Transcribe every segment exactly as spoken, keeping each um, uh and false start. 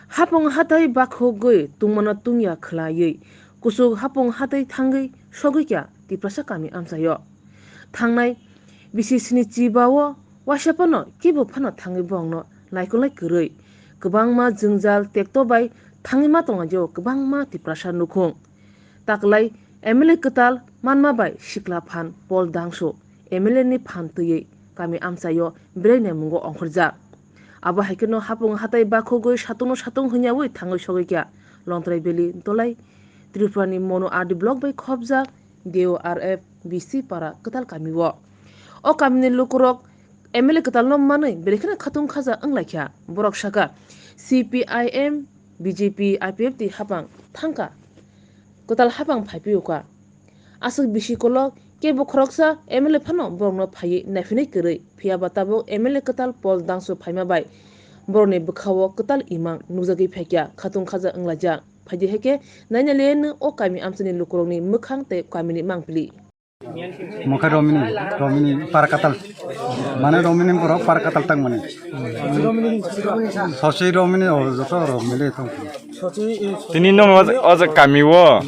Hapung hatai bakhogwi tungmano tungya khwlaiwi kuchuk hapung hatai thangwi sogwi kha Tiprasa kami amchaio. Thangnai bisi sini chiba o waisa phano kebo phano thangwi bongno naikolnai kwrwi. Kwbangma jwngjal tekto bai thangwi ma tongo jeo kwbangma Tiprasa nukhung. Taklai M L A kwtal manma bai sikla phan Paul Dangso M L A ni phan twiwi kami amchaio belai naimungo ongkhorjak. Abo hai kheno hapung hatai bakhogwi satungno satung hwnyawi thangwi sogwi kha Longtrai Valley Dolai Tripura ni Monu R D block bai khopjak D O R F B C para kwtal kami o. O kamini lukurok M L A kwtalno manwi belai kheno khatung khaja wnglaikha. Borok sakha, C P I M, B J P, I P F T hapang thangkha, kwtal hapang phaiphiyokha. Aswk bisi kolok kebo khoroksa M L A phano borokno phaiwi naiphinai kwrwi. Phiyaba tabuk M L A kwtal Paul Dangso phaima bai borokni bwkhao kwtal imang nukjagwi phaikha, khatung khaja wnglaijak. Phaidi hai khe naina liyano o kami amchaini lukurokni mwkhang tei kamini mangpili. Mokhe Romini, Romini Parakatal. Mane Romini borok Parakatal tang mani. Sosi Romini o joto Romini tong. Tini no o, o je kami o,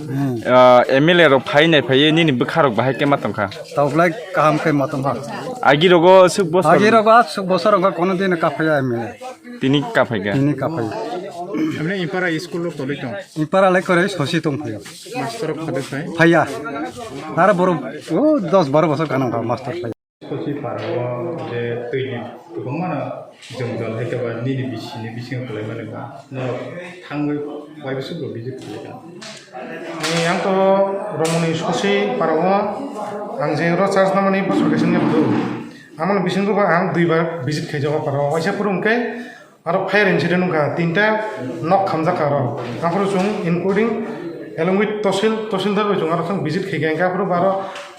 ah, M L A rok phai nai phai nini bwkha rok bahai khe ma tongkha. Taublai kaham khe ma tongkha. Agi rogo suk bosor. Agi rogo suk bosor rok kono din ka phai M L A. Tini kaphai kha. Tini kaphai. Amne ipara school rok toloi tong. Ipara lai kore sosi tong phai. Master rok phadok phai. Phaiya. Nara borok o dos baro bosor kana master phai. Sosi parao je twini kwbangma no jwngjal hai khe ba nini bisini bisingo kwlai mani ba norok thangwi wai bwswk rok visit khlai kha. Ni ang to Romoni Sosi parao ang je ro charge namani bosor kaisa ni bwdhu. Amoni bisingo ba ang dui bar visit khai jago parao waisa phuru hwnkhe Aro fire incident wngkha, tinta nok khamjakha aro. Aphuru chwng including along with tosil, tosildar bai chwng aro chwng visit khaikha, hwnkhe aphuru bo aro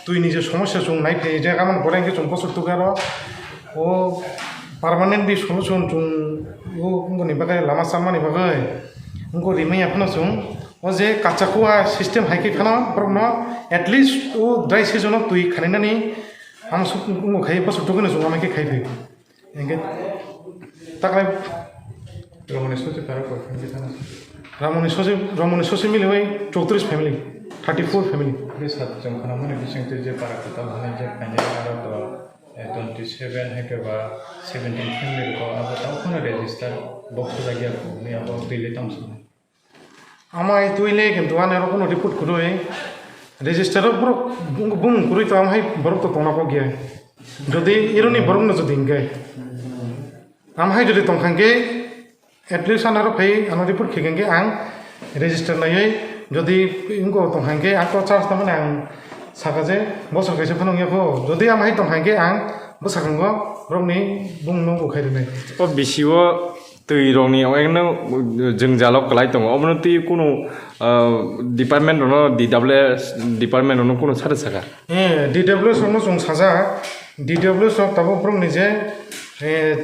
twini je somosya chwng nai phaijak, aboni pore hwnkhe chwng bosor tugwi aro o permanent ni solution chwng o wngkoni bagwi lama chamani bagwi wngkha rimanya phano chwng o je kachakhua system hai khe phano borokno at least o dry season o twi khaninani amsuk wngkha khai bosor tugwino chwng amai khe khai phaio. Hingke taklai Romoni Sosi para koi family thana? Romoni Sosi, Romoni Sosi miliwi chowtrish family, thirty four family. Be sat jong khana mani bising te je para kwtal hwnwi je khainai aro to, eh, twenty seven hai khe ba seventeen family ko abo tamo khano register box lagi ako ni abo twi le tamo sini. Amai twi le kintu ani oro kuno report kwrwi. Register o borok bung-, bung kwrwi to amhai borok to tongna kok ya. Jodi ironi borok no jodi hingke. Amhai jodi tongkha hingke at least ano oro phai ano report khe hingke ang register naiwi jodi wngko tongkha hingke ang to charge tongmani ang saka je bosor kaisa phano wngya kho. Jodi amhai tongkha hingke ang bwsakang o borok ni bung no bo khai rwnai. O bisi o twi rokni ekno jwngjalo kwlai tongo. Obono twi kunu, ah, department rokno, D W S department rokno kunu sade saka? Eh, D W S rokno chwng sajak, D W S rok tabuk borokni je, eh,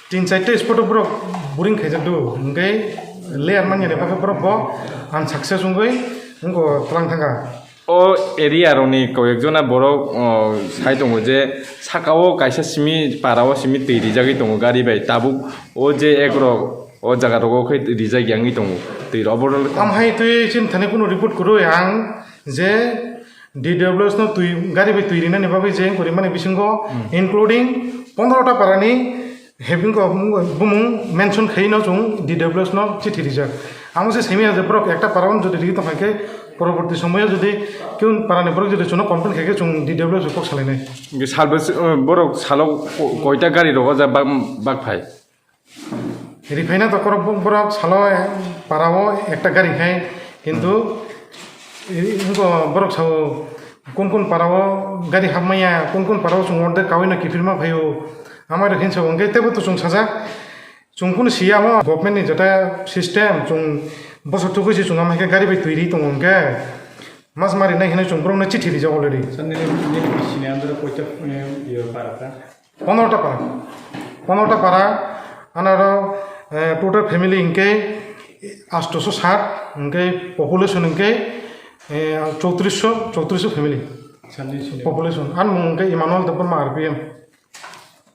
tin chaita spot o borok boring khaijak do, hwnkhe layer manya ni bagwi borok bo unsuccess wngwi wngkho twlang thangkha. O area rokni koyekjona borok, o, sai tongo je saka o kaisa simi para o simi twi rijagwi tongo gari bai tabuk o je ek rok o jaga rogo khe rijak yangwi tongo twi rok obo. Amhai twi chini thani kunu report kwrwi ang je D W S no twi gari bai twi rinani bagwi je kwrwi mani bisingo including pondro ta para ni Hebring ko bumung mention khaino chwng D W S no chithi rijak. Amo se simi je borok ekta para on jodi rigi tongkha khe poroborti somoyo jodi keun para ni borok jodi chwngno complain khaikhe chwng D W S kok salainai. Salbes, eh, borok salo ko-, koita gari rogo ja bak, bak phai? Riphaina to korok bo-, borok salo para o ekta gari khai kintu i-, i-, borok sao kun kun para o gari hapmaya, kun kun para o chwng order kaui no kiphilma phaio. Amai rok hinsa hwnkhe teibo to chwng sajak. Chwng kunu siya mo government ni jeta system chwng bosor tugui se chwng amai khe gari bai twi ri tongo hwnkhe mas mari nai hinwi chwng borok no chithi rijak already. Sir, nini, nini bisini andro koita, eh, iyo para ta? Pondro ta para. Pondro ta para anaro, eh, total family hwnkhe astoso sat hwnkhe population hwnkhe, eh, chowtrisho, chowtrisho family. Sir, nini sini? Population. An mung hwnkhe Emmanuel Debbarma R P M.